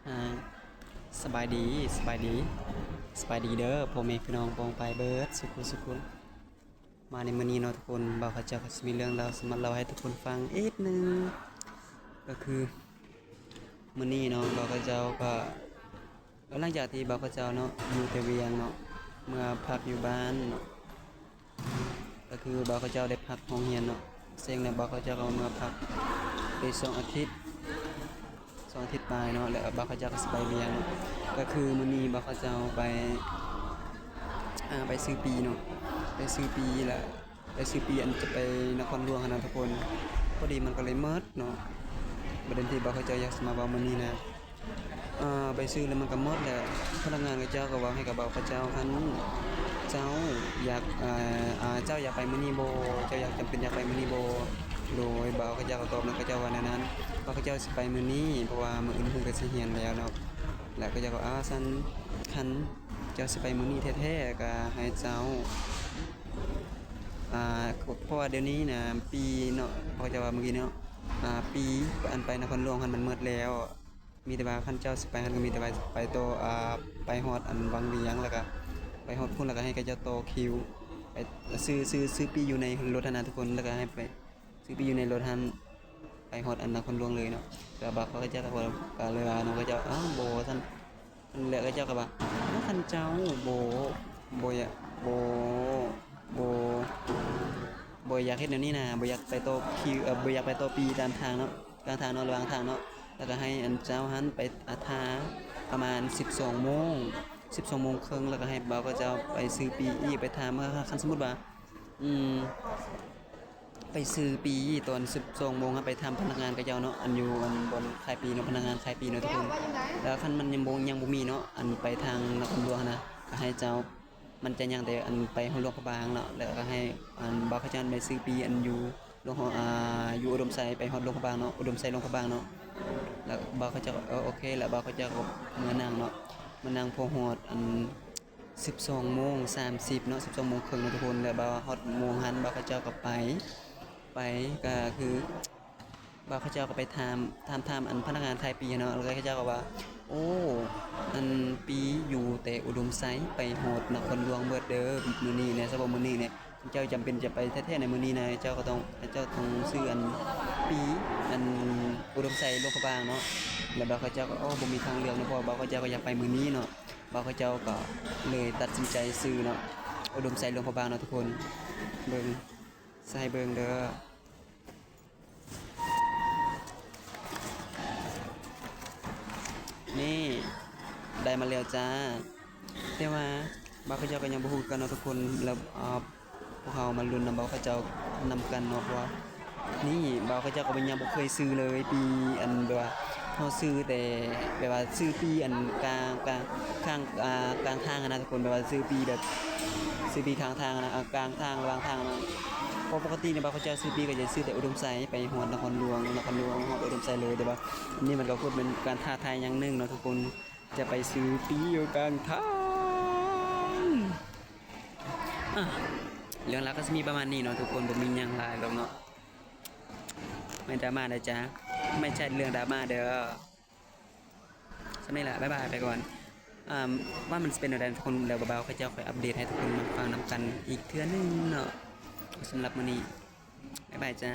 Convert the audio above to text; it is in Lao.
ອ່າ ສະບາຍດີ ສະບາຍດີ ສະບາຍດີເດີພໍ່ແມ່ພີ່ນ້ອງປ້ອງປາຍເບິດສຸຂູສຸຄົນ. ມາໃນມື້ນີ້ເນາະທຸກຄົນ ບ່າວເຂົາເຈົ້າກໍຊິມີເລື່ອງລາວຊິມາເລົ່າໃຫ້ທຸກຄົນຟັງອີກໜຶ່ງ. ກໍຄືມື້ນີ້ເນາະ ບ່າວເຂົາເຈົ້າກໍ ຫຼັງຈາກທີ່ບ່າວເຂົາເຈົ້າເນາະ ຢູ່ແຕ່ວຽງເນາະ ເມືອພັກຢູ່ບ້ານເນາະ ກໍຄືບ່າວເຂົາເຈົ້າໄດ້ພັກໂຮງຮຽນເນາະ ເສັງແລ້ວບ່າວເຂົາເຈົ້າກໍເມືອພັກໄດ້ສອງອາທິດ ສອງອາທິດປາຍເນາະ ແລ້ວບ່າວເຂົາເຈົ້າກໍຊິໄປວຽງເນາະ. ກໍຄືມື້ນີ້ບ່າວເຂົາເຈົ້າໄປ ອ່າ ໄປຊື້ປີ້ເນາະ ໄປຊື້ປີ້ ແລ້ວໄປຊື້ປີ້ ອັນຈະໄປນະຄອນຫຼວງຫັ້ນນະທຸກຄົນ. ພໍດີມັນກໍເລີຍໝົດເນາະ ປະເດັນທີ່ບ່າວເຂົາເຈົ້າຢາກຊິມາເວົ້າມື້ນີ້ນະ ອ່າ ໄປຊື້ແລ້ວມັນກໍໝົດແລ້ວ ພະນັກງານເຂົາເຈົ້າກໍເວົ້າໃຫ້ກັບບ່າວເຂົາເຈົ້າຫັ້ນ ເຈົ້າຢາກ ອ່າ ອ່າ ເຈົ້າຢາກໄປມື້ນີ້ບໍ່? ເຈົ້າຢາກ ຈຳເປັນຢາກໄປມື້ນີ້ບໍ່? ໂດຍ ບ່າວເຂົາເຈົ້າກໍຕອບນຳເຂົາເຈົ້າວ່າແນວນັ້ນ ວ່າເຂົາເຈົ້າຊິໄປມື້ນີ້ ເພາະວ່າມື້ອື່ນເພິ່ນກໍຊິຮຽນແລ້ວເນາະ. ແລ້ວເຂົາເຈົ້າກໍ ອ່າ ຊັ້ນ ຄັນເຈົ້າຊິໄປມື້ນີ້ແທ້ໆ ກໍໃຫ້ເຈົ້າ ອ່າ ເພາະວ່າດຽວນີ້ນະ ປີ້ເນາະ ເຂົາເຈົ້າວ່າມື້ກີ້ເນາະ ອ່າ ປີ້ ອັນໄປນະຄອນຫຼວງຫັ້ນມັນໝົດແລ້ວ ມີແຕ່ວ່າຄັນເຈົ້າຊິໄປຫັ້ນ ກໍມີແຕ່ວ່າໄປຕໍ່ ອ່າ ໄປຮອດອັນວັງວຽງ ແລ້ວກໍໄປຮອດພຸ້ນ ແລ້ວກໍໃຫ້ເຂົາເຈົ້າຕໍ່ຄິວໄປຊື້ ຊື້ ຊື້ປີ້ຢູ່ໃນລົດຫັ້ນນະທຸກຄົນ ແລ້ວກໍໃຫ້ໄປຊື້ປີ້ຢູ່ໃນລົດຫັ້ນ ໄປຮອດອັນນະຄອນຫຼວງເລີຍເນາະ. ແລ້ວບ່າວເຂົາເຈົ້າກໍເລີຍວ່າເນາະ ເຂົາເຈົ້າ ອ້າວ ບໍ່ ວ່າຊັ້ນ ແລ້ວເຂົາເຈົ້າກໍວ່າ ຄັນເຈົ້າບໍ່ ບໍ່ຢາກ ບໍ່ ບໍ່ ບໍ່ຢາກເຮັດແນວນີ້ນະ ບໍ່ຢາກໄປຕໍ່ຄິວ ເອີ ບໍ່ຢາກໄປຕໍ່ປີ້ຕາມທາງເນາະ ກາງທາງເນາະ ລະຫວ່າງທາງເນາະ ແລ້ວກໍໃຫ້ອັນເຈົ້າຫັ້ນໄປ ອ່າ ຖ້າປະມານສິບສອງໂມງ ສິບສອງໂມງເຄິ່ງ ແລ້ວກໍໃຫ້ບ່າວເຂົາເຈົ້າໄປຊື້ປີ້ອີກ ໄປຖາມ ຄັນສົມມຸດວ່າ ອືມ ໄປຊື້ປີ້ຕອນສິບສອງໂມງ ເຮົາໄປຖາມພະນັກງານເຂົາເຈົ້າເນາະ ອັນຢູ່ ອັນບ່ອນຂາຍປີ້ເນາະ ພະນັກງານຂາຍປີ້ເນາະທຸກຄົນ. ແລ້ວຄັນມັນຍັງບໍ່ ຍັງບໍ່ມີເນາະ ອັນໄປທາງນະຄອນຫຼວງຫັ້ນນະ ກໍໃຫ້ເຈົ້າ ມັນຈະຍ່າງແຕ່ອັນໄປຮອດຫຼວງພະບາງເນາະ ແລ້ວກໍໃຫ້ອັນບ່າວເຂົາເຈົ້າໄປຊື້ປີ້ອັນຢູ່ຫຼວງ ອ່າ ຢູ່ອຸດົມໄຊ ໄປຮອດຫຼວງພະບາງເນາະ ອຸດົມໄຊຫຼວງພະບາງເນາະ. ແລ້ວບ່າວເຂົາເຈົ້າ ເອີ ໂອເຄ ແລ້ວບ່າວເຂົາເຈົ້າກໍເມືອນັ່ງເນາະ ເມືອນັ່ງພໍຮອດອັນ ສິບສອງໂມງສາມສິບເນາະ ສິບສອງໂມງເຄິ່ງເນາະທຸກຄົນ. ແລ້ວບ່າວຮອດໂມງຫັ້ນ ບ່າວເຂົາເຈົ້າກໍໄປ ໄປ ກໍຄືບ່າວເຂົາເຈົ້າກໍໄປຖາມ ຖາມ ຖາມອັນພະນັກງານຂາຍປີ້ເນາະ ແລ້ວເຂົາເຈົ້າກໍວ່າ ໂອ້ ອັນປີ້ຢູ່ແຕ່ອຸດົມໄຊໄປຮອດນະຄອນຫຼວງເບິດເດີ ມື້ນີ້ນະ ສະເພາະມື້ນີ້ນະ ເຈົ້າຈຳເປັນຈະໄປແທ້ໆໃນມື້ນີ້ນະ ເຈົ້າກໍຕ້ອງ ເຈົ້າຕ້ອງຊື້ອັນປີ້ອັນອຸດົມໄຊຫຼວງພະບາງເນາະ. ແລ້ວບ່າວເຂົາເຈົ້າກໍ ໂອ້ ບໍ່ມີທາງເລືອກເນາະ ເພາະວ່າບ່າວເຂົາເຈົ້າກໍຢາກໄປມື້ນີ້ເນາະ. ບ່າວເຂົາເຈົ້າກໍເລີຍຕັດສິນໃຈຊື້ເນາະ ອຸດົມໄຊຫຼວງພະບາງເນາະທຸກຄົນ. ເບິ່ງ ໃສ່ເບິ່ງເດີ ນີ້ ໄດ້ມາແລ້ວຈ້າ. ແຕ່ວ່າບ່າວເຂົາເຈົ້າກໍຍັງບໍ່ຮູ້ຄືກັນເນາະທຸກຄົນ ແລ້ວ ອ່າ ພວກເຮົາມາລຸ້ນນຳບ່າວເຂົາເຈົ້ານຳກັນເນາະ ເພາະວ່ານີ້ບ່າວເຂົາເຈົ້າກໍຍັງບໍ່ເຄີຍຊື້ເລີຍປີ້ ອັນແບບວ່າເຮົາຊື້ແຕ່ແບບວ່າຊື້ປີ້ອັນກາງ ກາງ ກາງ ອ່າ ກາງທາງຫັ້ນນະທຸກຄົນ ແບບວ່າຊື້ປີ້ແບບຊື້ປີ້ຂ້າງທາງຫັ້ນນະ ອ່າ ກາງທາງ ລະຫວ່າງທາງຫັ້ນນະ. ເພາະປົກກະຕິນີ້ບ່າວເຂົາເຈົ້າຊື້ປີ້ກໍຈະຊື້ແຕ່ອຸດົມໄຊໄປຮອດນະຄອນຫຼວງ ນະຄອນຫຼວງຮອດອຸດົມໄຊເລີຍ ແຕ່ວ່າອັນນີ້ມັນກໍຄືເປັນການທ້າທາຍຢ່າງໜຶ່ງເນາະທຸກຄົນ ຈະໄປຊື້ປີ້ຢູ່ກາງທາງ. ອ່າ ເລື່ອງລາວກໍຊິມີປະມານນີ້ເນາະທຸກຄົນ ບໍ່ມີຫຍັງຫຼາຍດອກເນາະ. ໄມ່ດຣາມາເດີຈ້າ ໄມ່ໃຊ່ເລື່ອງດຣາມາເດີ. ສ່ຳນີ້ລະ ບາຍບາຍ ໄປກ່ອນ. ອ່າ ວ່າມັນຊິເປັນແນວໃດທຸກຄົນ ແລ້ວບ່າວເຂົາເຈົ້າຄ່ອຍອັບເດດໃຫ້ທຸກຄົນມາຟັງນຳກັນອີກເທື່ອໜຶ່ງເນາະ. ສຳລັບມື້ນີ້ ບາຍບາຍຈ້າ.